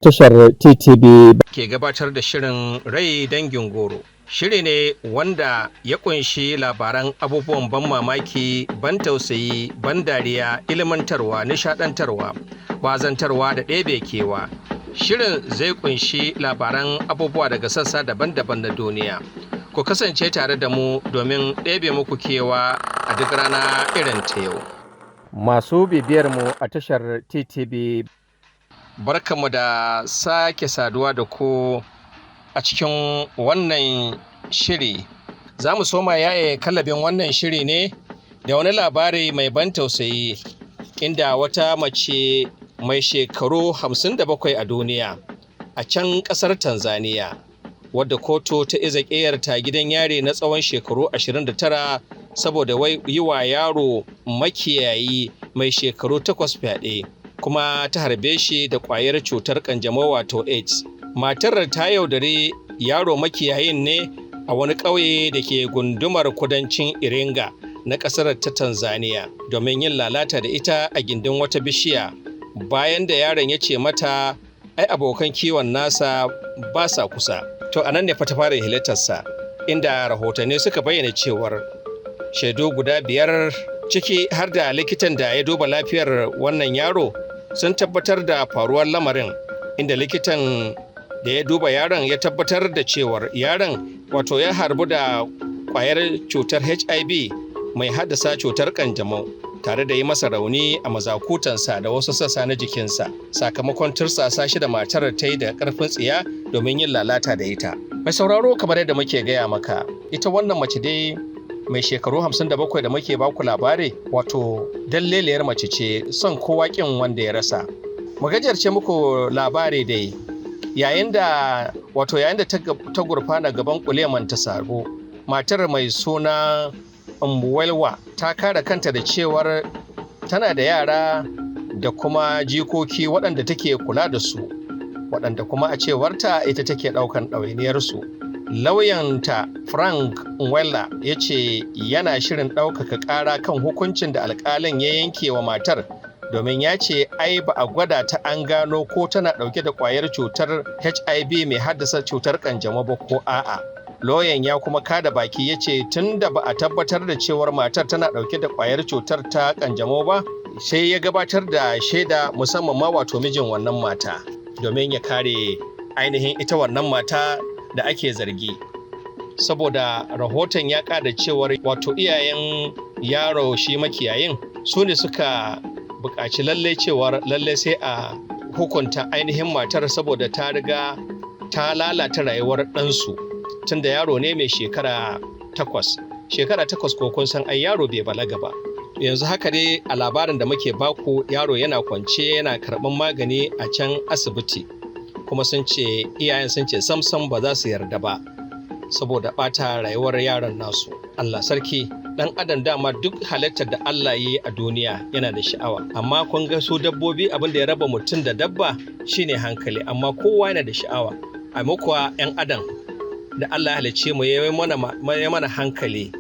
Tashar TTV ke gabatar da shirin Rai Dangin Goro. Shiri ne wanda ya kunshi labaran abubuwan ban mamaki, ban tausayi, ban dariya, ilmantarwa, nishadantarwa, wazantarwa da ɗebe kewa. Shirin zai kunshi labaran abubuwa daga sassa daban-daban na duniya. Ku kasance tare da mu domin ɗebe muku kewa a duk rana irin ta yau. Masu bibiyar mu a tashar TTV. Barkanmu da sake saduwa da ku a cikin wannan shiri. Za mu soma yaye kallabin wannan shiri ne da wani labari mai ban tausayi, inda wata mace mai shekaru 57 a duniya a can kasar Tanzania, wadda kotu ta iza ƙeyarta gidan yari na tsawon shekaru 29 saboda yi wa yaro makiyayi mai shekaru 8 fyaɗe, kuma ta harbe shi da ƙwayar cutar kanjamau wato AIDS. Matar ta yaudari yaro makiyayin ne a wani ƙauye da ke gundumar kudancin Iringa na ƙasar ta Tanzania domin yin lalata da ita a gindin wata bishiya, bayan da yaron ya ce mata ai abokan kiwon nasa ba sa kusa. To anan ne fa ta fara halittarsa, inda rahotanni suka bayyana cewar shaidu guda 5, ciki har da likitan da ya duba lafiyar wannan yaro, sun tabbatar da faruwar lamarin, inda likitan da ya duba yaron ya tabbatar da cewar yaron wato ya harbu da kwayar cutar HIV mai haddasa cutar kanjamau, tare da yi masa rauni a mazakutansa da wasu sassa na jikinsa sakamakon tursasa shi da matar ta yi da karfin tsiya domin yin lalata da ita. Mai sauraro, kamar yadda muke gaya maka, ita wannan mace dai mai shekaru 57 da muke baku labari, wato dalleliyar mace ce, son kowa kin wanda ya rasa. Mu gajarce muku labari dai, yayin da wato yayin da ta gurfana gaban kuleman ta saro, matar mai suna Mbuwelwa ta kare kanta da cewar tana da yara da kuma jikoki waɗanda take kula da su, waɗanda kuma a cewarta ita take ɗaukan ɗawainiyarsu. Lauyanta Frank Nwella ya ce yana shirin ɗaukaka ƙara kan hukuncin da alƙalin ya yanke wa matar, domin ya ce ai ba a gwada ta an gano ko tana ɗauke da ƙwayar cutar HIV mai haddasa cutar ƙanjamau ba ko a'a. Lauyan ya kuma kada baki ya ce tun da ba a tabbatar da cewar matar tana ɗauke da ƙwayar cutar ta ƙanjamau ba, sai ya gabatar da shaida, musamman ma wato mijin wannan mata, domin ya kare ainihin ita wannan mata da ake zargi. Saboda rahoton ya kada cewar wato iyayen yaro shi makiyayin su ne suka buƙaci lallai cewar lallai sai a hukunta ainihin matar, saboda ta riga ta lalata rayuwar ɗansu, tunda yaro ne mai shekara 8. Shekara 8 ko kun san ai yaro bai balaga ba. Yanzu haka dai a labarin da muke baku, yaro yana kwance yana karɓan magani a can asibiti, kuma sun ce iyayen sun ce samsam ba za su yarda ba saboda ɓata rayuwar yaron nasu. Allah sarki, dan adam dama duk halittar da Allah ya yi a duniya yana da sha'awa, amma kun ga su dabbobi, abin da ya raba mutum da dabba shine hankali, amma kowa yana da sha'awa. A kuwa 'yan adam da Allah ya halicce mu, ya mana hankali,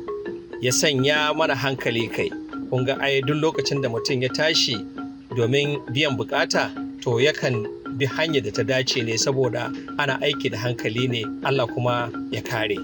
ya sanya mana hankali kai. Kun ga ai duk lokacin da mutum ya tashi domin biyan bukata, to yakan bi hanyar da ta dace ne, saboda ana aiki da hankali ne. Allah kuma ya kare.